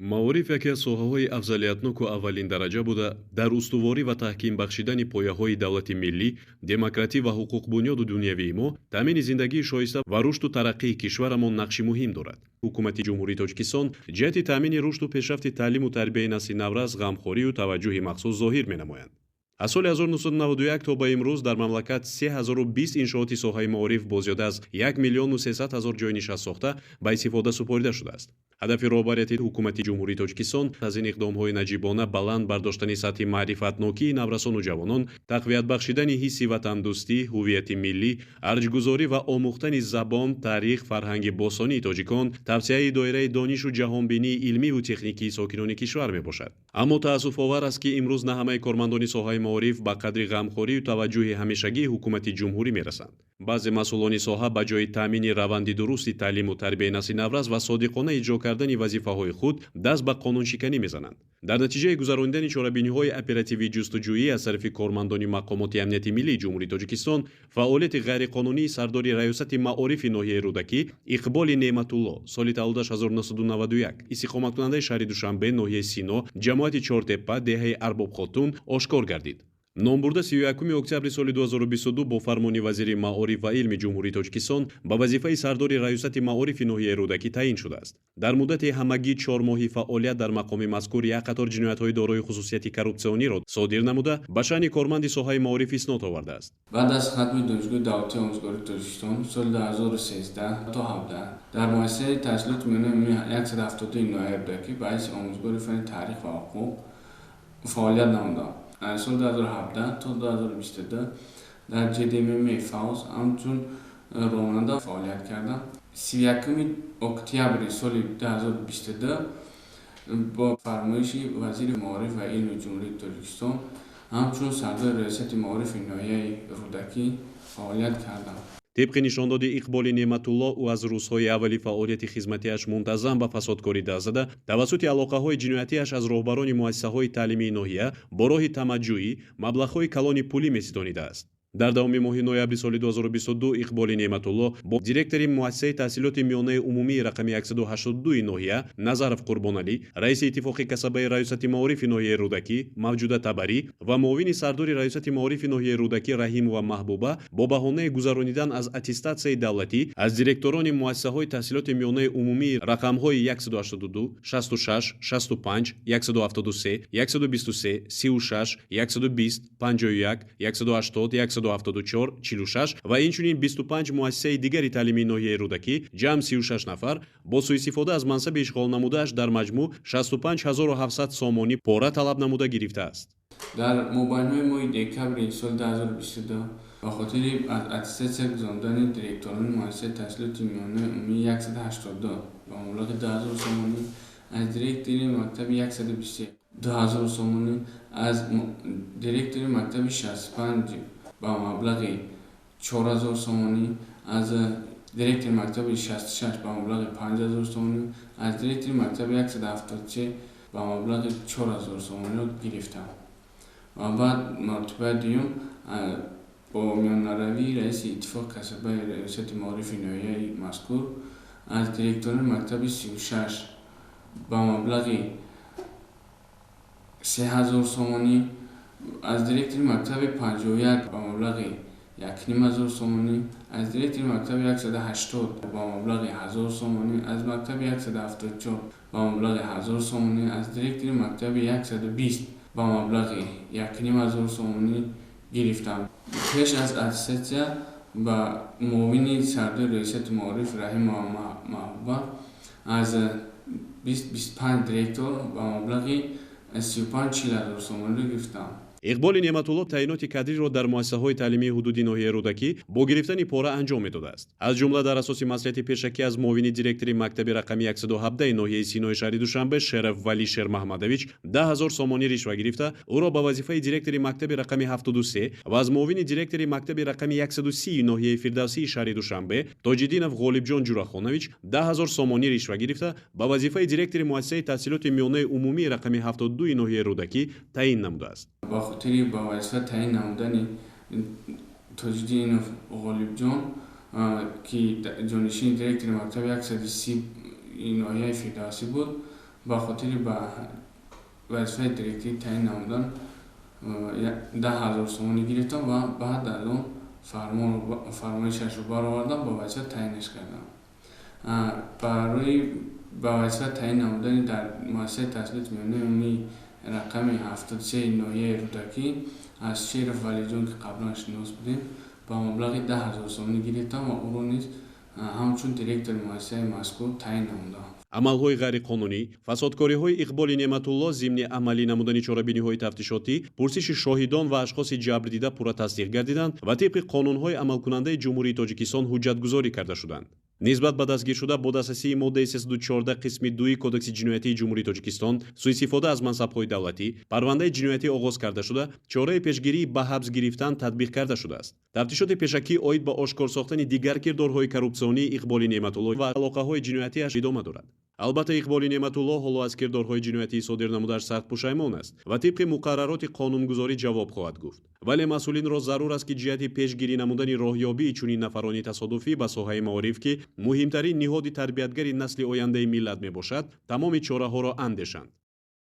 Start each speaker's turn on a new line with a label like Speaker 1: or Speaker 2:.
Speaker 1: Маориф яке аз соҳаҳои афзалиятноку аввалиндараҷа буда, дар устуворӣ ва таҳким бахшидани пояҳои давлати миллӣ, демократӣ ва ҳуқуқбунёду дунявии мо, таъмини зиндагии шоиста ва рушду тараққии кишварамон нақши муҳим дорад. Ҳукумати Ҷумҳурии Тоҷикистон ҷиҳати таъмини рушду пешрафти таълиму тарбияи насли наврас ғамхорию таваҷҷӯҳи махсус зоҳир менамоянд. Аз соли 1991 то ба имрӯз дар мамлакат 3020 иншооти соҳаи маориф бо зиёда аз 1 миллиону 300 ҳазор ҷойи нишастсохта ба истифода супорида шудааст. Ҳадафи роҳбарияти Ҳукумати Ҷумҳурии Тоҷикистон аз ин иқдомҳои наҷибона баланд бардоштани сатҳи маърифатнокии наврасону ҷавонон, тақвият бахшидани ҳисси ватандӯстӣ, ҳуввияти миллӣ, арҷгузорӣ ва омӯхтани забон, таърих, фарҳанги бостонии тоҷикон, тавсеаи доираи донишу ҷаҳонбинии илмиву техникии сокинони кишвар мебошад. Аммо таассуфовар аст, ки имрӯз на ҳамаи кормандони соҳаи маориф ба қадри ғамхорию таваҷҷӯҳи ҳамешагии ҳукумати ҷумҳурӣ мерасанд. Баъзе масъулони соҳа ба ҷои таъмини раванди дурусти таълиму тарбияи насли наврас ва содиқона иҷро кардани вазифаҳои худ даст ба қонуншиканӣ мезананд. Дар натиҷаи гузаронидани чорабиниҳои оперативии ҷустуҷӯӣ аз тарафи кормандони мақомоти амнияти миллии Ҷумҳурии Тоҷикистон фаъолияти ғайриқонунии сардори Раёсати маорифи ноҳияи Рӯдакӣ Иқболи Неъматулло, соли таваллудаш 1991, истиқоматкунандаи шаҳри Душанбе, ноҳияи Сино, ҷамоати Чортепа, деҳаи Арбобхотун ошкор гардид. Номбурда 31 октябри соли 2022 бо фармони вазири маориф ва илми Ҷумҳурии Тоҷикистон ба вазифаи сардори Раёсати маорифи ноҳияи Рӯдакӣ таъин шудааст. Дар муддати ҳамагӣ 4 моҳи фаъолият дар мақоми мазкур як қатор ҷиноятҳои дорои хусусияти коррупсиониро содир намуда, ба шаъни корманди соҳаи маориф иснод овардааст.
Speaker 2: Баъд аз хатми Донишгоҳи давлатии омӯзгории Тоҷикистон соли 2013 то 17 дар муассисаи таҳсилоти миёнаи умумии 172 ноҳияи Рӯдакӣ ба ҳайси омӯзгори фанни таърих ва ҳуқуқ фаъолият намудам. Аз соли 2017 то 2022 дар ҶДММ «Фавз» ҳамчун ронанда фаъолият кардам. 31 октябри соли 2022 бо фармоиши вазири маориф ва илми Ҷумҳурии Тоҷикистон ҳамчун сардори Раёсати маорифи ноҳияи Рӯдакӣ фаъолият кардам.
Speaker 1: Тибқи нишондоди Иқболи Неъматулло, ӯ аз рӯзҳои аввали фаъолияти хизматиаш мунтазам ба фасодкорӣ даст зада, тавассути алоқаҳои ҷиноятиаш аз роҳбарони муассисаҳои таълимии ноҳия бо роҳи тамаъҷӯӣ маблағҳои калони пулӣ меситонидааст. Дар давоми моҳи ноябри соли 2022 Иқболи Неъматулло бо директори муассисаи таҳсилоти миёнаи умумии рақами 182 ноҳия Назаров Қурбоналӣ, раиси иттифоқи касабаи Раёсати маорифи ноҳияи Рӯдакӣ Мавҷуда Табарӣ ва муовини сардори Раёсати маорифи ноҳияи Рӯдакӣ Раҳимова Маҳбуба бо баҳонаи гузаронидан аз аттестатсияи давлатӣ аз директорони муассисаҳои таҳсилоти миёнаи умумии рақамҳои 182, 66, 65, 173, 123, 36, 120, 51, 180, 174, 46 ва инчунин 25 муассисаи дигари таълимии ноҳияи Рӯдакӣ, ҷамъ 36 нафар, бо суистифода аз мансаби ишғолнамудааш дар маҷмӯъ 65 700 сомонӣ пора талаб намуда гирифтааст.
Speaker 2: Дар мобайнҳои моҳи декабри соли 2022 ба хотири аз аттестатсия гузарондани директорони муассисаи таҳсилоти миёнаи умумии 182 ба маблағи 2000 сомонӣ, аз директори мактаби 123 2000 сомонӣ, аз директори мактаби 65 ба маблағи 4000 сомонӣ, аз директори мактаби 66 ба маблағи 5000 сомонӣ, аз директори мактаби 173 ба маблағи 4000 сомониро гирифтам. Ва баъд маротибаи дуюм бо миёнаравии раиси иттифоқи касабаи Раёсати маорифи ноҳияи мазкур аз директорони мактаби 36 ба маблағи 3000 сомонӣ, аз директори мактаби 51 ба маблағи 1500 сомонӣ, аз директори мактаби 180 ба маблағи 1000 сомонӣ, аз мактаби 174 ба маблағи 1000 сомонӣ, аз директори мактаби 120 ба маблағи 1500 сомонӣ гирифтам. Пеш аз аттестатсия ба муовини сардори Раёсати маориф Раҳимова Маҳбуба аз 20-25 директор ба маблағи 35-40 ҳазор сомониро гирифтам.
Speaker 1: Иқболи Неъматулло таъиноти кадриро дар муассисаҳои таълимии ҳудуди ноҳияи Рӯдакӣ бо гирифтани пора анҷом медодааст. Аз ҷумла, дар асоси маслиҳати пешакӣ аз муовини директори мактаби рақами 117 ноҳияи Синои шаҳри Душанбе Шеров Валӣ Шермаҳмадович 10 000 сомонӣ ришва гирифта, ӯро ба вазифаи директори мактаби рақами 73 ва аз муовини директори мактаби рақами 130 ноҳияи Фирдавсии шаҳри Душанбе Тоҷиддинов Ғолибҷон Ҷурахонович 10 000 сомонӣ ришва гирифта, ба вазифаи директори муассисаи таҳсилоти миёнаи умумии рақами 72 ноҳияи Рӯдакӣ таъин намудааст.
Speaker 2: Ба хотири ба вазифа таъин намудани Тоҷиддинов Ғолибҷон, ки ҷонишини директори мактаби 130 ноҳияи Фирдавсӣ буд. Ба хотири ба вазифаи директорӣ таъин намудан 10 000 сомонӣ гирифтам ва баъд аз он фармоишашро баровардам, ба вазифа таъинаш кардам. Барои ба вазифа таъин намудани дар муассисаи таҳсилоти миёнаи умумии рақами 73 ноҳияи Рӯдакӣ аз Шеров Валиҷон, ки қаблан шинос будем, ба маблағи 10 000 сомонӣ гирифтам ва ӯро низ ҳамчун директори муассисаи мазкур таъин намудам.
Speaker 1: Амалҳои ғайриқонунӣ, фасодкориҳои Иқболи Неъматулло зимни амалӣ намудани чорабиниҳои тафтишотӣ, пурсиши шоҳидон ва ашхоси ҷабрдида пурра тасдиқ гардиданд ва тибқи қонунҳои амалкунандаи Ҷумҳурии Тоҷикистон ҳуҷҷатгузорӣ карда шуданд. Нисбат ба дастгиршуда бо дастрасии моддаи 314 қисми 2 Кодекси ҷиноятии Ҷумҳурии Тоҷикистон, суистифода аз мансабҳои давлатӣ, парвандаи ҷиноятӣ оғоз карда шуда, чораи пешгирии ба ҳабс гирифтан татбиқ карда шудааст. Тафтишоти пешакӣ оид ба ошкор сохтани дигар кирдорҳои коррупсионии Иқболи Неъматулло ва алоқаҳои ҷиноятиаш идома дорад. Албатта, Иқболи Неъматулло ҳоло аз кирдорҳои ҷиноятии содир намудааш сахт пушаймон аст ва тибқи муқаррароти қонунгузорӣ ҷавоб хоҳад гуфт. Вале масъулинро зарур аст, ки ҷиҳати пешгирӣ намудани роҳёбии чунин нафарони тасодуфӣ ба соҳаи маориф, ки муҳимтарин ниҳоди тарбиятгари насли ояндаи миллат мебошад, тамоми чораҳоро андешанд.